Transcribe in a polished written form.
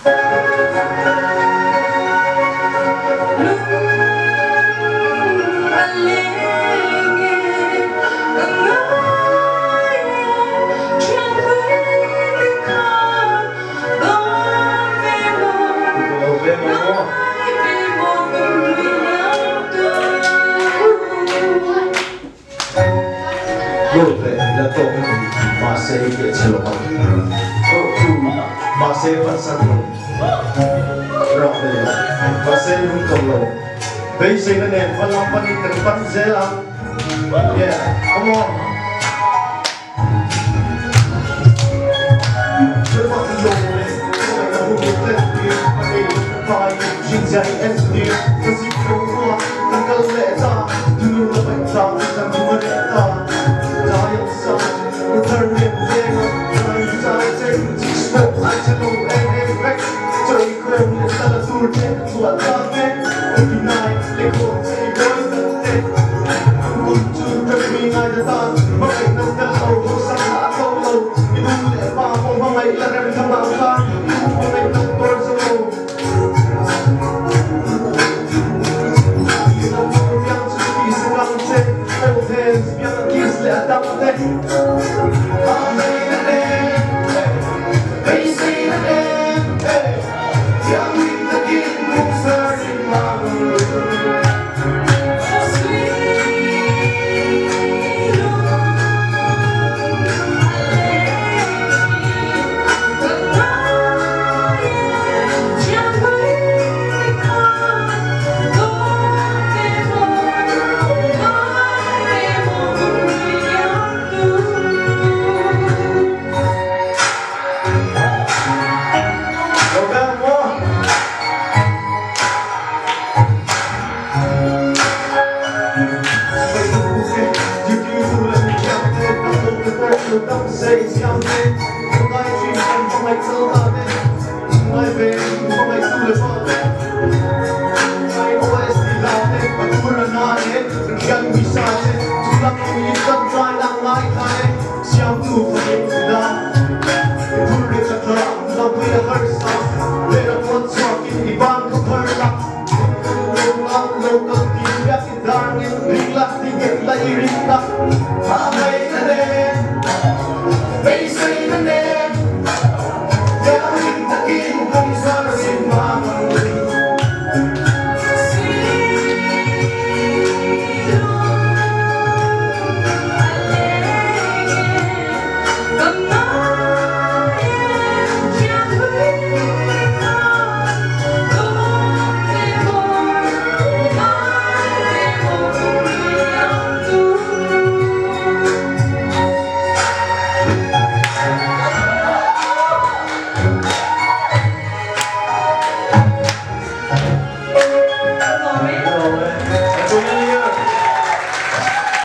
Dawt leh la tawk a ni, mahse i keh chhe lo ang. Dawttu, mahse phatsan lo. Rak ve la, mahse lung tawh lo. Beiseina nen hma lam panin kan pan zel ang. Yeah, come on.